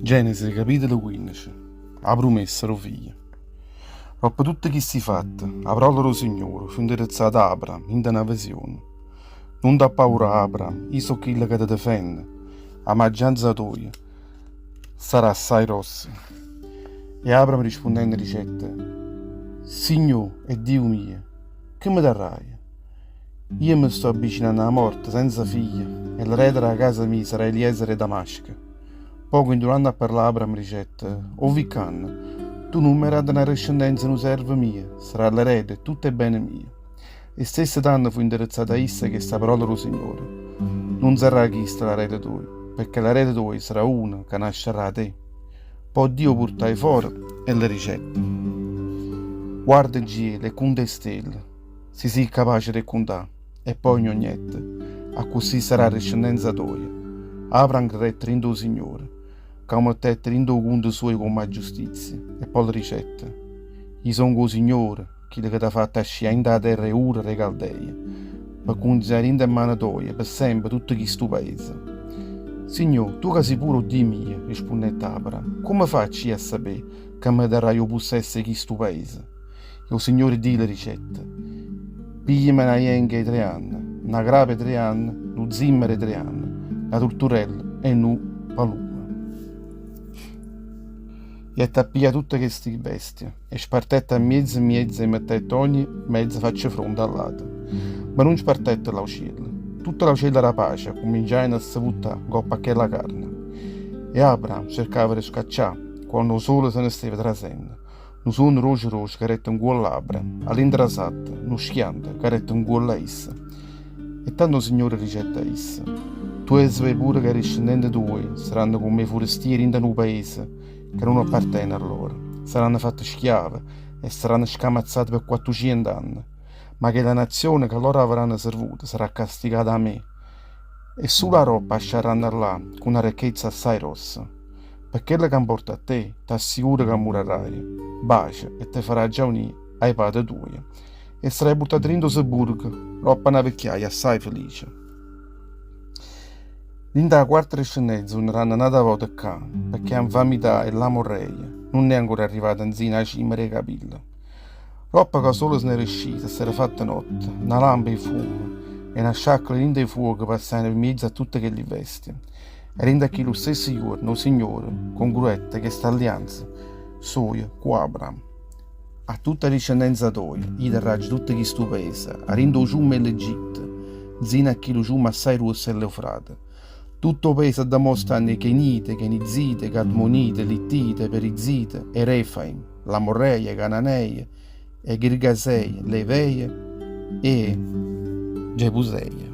Genesi capitolo 15 'A prumessa d' 'o figlio Doppo tutte chisti fatte, 'a parola d' 'o Signore fu indirizzata a Abram dint' 'a na visione, Nun t'appaurà, Abram, io so' chillo ca te difende, 'a maggioranza toja sarà assaje grossa. E Abram rispunnenno dicette, Signò e Dio mio, che me darraje? Io me sto avvicinanno 'a morte senza figlie e l'erede d' 'a casa mia sarà Eliezer 'e Damasco. Po' cuntinuanno a parlà Abram dicette, 'O vi ccanno, tu nun m'hê dato na discendenza 'e nu servo mio, sarà l'erede 'e tutt' 'e bene mie. E stesso tanno fu indirizzata a isso chesta parola d' 'o Signore, Nun sarrà chisto l'erede tuojo, pecché l'erede tuojo sarà uno ca nascerrà 'a te. Po' Dio 'o purtaje fora e le dicette, Guarda 'ncielo e cunta 'e stelle, Si sì capace d' 'e cuntà, e pò agnognette, accussì sarà 'a discendenza toja. Abram credette dint' 'o Signore, ca 'o mettette dint' 'o cunto suojo comm' 'a giustizia, e pò le dicette, I' songo 'o Signore, chillo ca t'ha fatto ascì 'a 'int' 'a terra 'e Ur d' 'e Caldeje, pe cunzignà dint' 'e mmane toje pe sempe tutto chistu paese. Signò, tu ca sì pure 'o Dio mio, rispunnette Abram, comme faccio io a sapé ca me darraje 'o pussesso 'e chistu paese? E 'o Signore Dio le dicette, Pigliame na jenca 'e tre anne, na crapa 'e tre anne, nu zimmero 'e tre anne, na turturella e nu palummo. Jette a piglià tutte chesti bestie, 'e spartette a mieze mieze e 'e mettette ogni mezza faccefronte a ll'ata. Ma nun spartette l'aucielle. Tutte l'aucielle rapace accumminciajeno a se vuttà 'ncopp' a chella carne. E Abraham cercava d' 'e scaccià, quanno 'o sole se ne steva trasenno. Nu suonno doce doce cadette 'ncuollo a Abram, all'intrasatta, nu schianto cadette 'ncuollo a isso. E tanno 'o Signore dicette a isso, Tu hê sapé pure ca 'e discendente tuoje saranno comm' 'e furestiere dint' a nu paese ca nun appartene a loro, saranno fatte schiave e saranno scamazzate pe quattucient'anne, ma chella nazione ca loro avranno servuto sarà castigata 'a me, e sulo aroppo asciarranno 'a llà cu na ricchezza assaje grossa. Pe chello ca 'mporta a te, t'assicuro ca murarraje, 'mpace e te farraje aunì a 'e pate tuoje e sarraje purtato dint' 'o sepulcro doppo a na vecchiaia assaje felice. Dint' 'a quarta discendenza turnaranno n'ata vota ccà, pecché 'a 'nfamità 'e ll'Amorreje nun è ancora arrivata 'nzino 'a cimma d' 'e capille. Doppo ca 'o sole se n'era sciso e s'era fatta notte, na lampa 'e fummo e na sciaccola dint' 'e fuoco passajeno pe miezo a tutte chelli bestie. E dint' a chillu stesso juorno 'o Signore congruette chesta allianza soja cu Abram, A tutta 'a discendenza toja io darraggio tutto chistu paese, 'a dint' 'o ciummo 'e ll'Egitto, nzino a chillu ciummo assaje gruosso 'e ll'Eufrate. Tutto 'o paese addò mò stanno 'e Chenite, Chenizite, Cadmonite, Littite, Perizzite, 'e Refaim, l'Amorreje, 'e Cananeje, 'e Girgaseje, l'Eveje e 'e Gebuseje.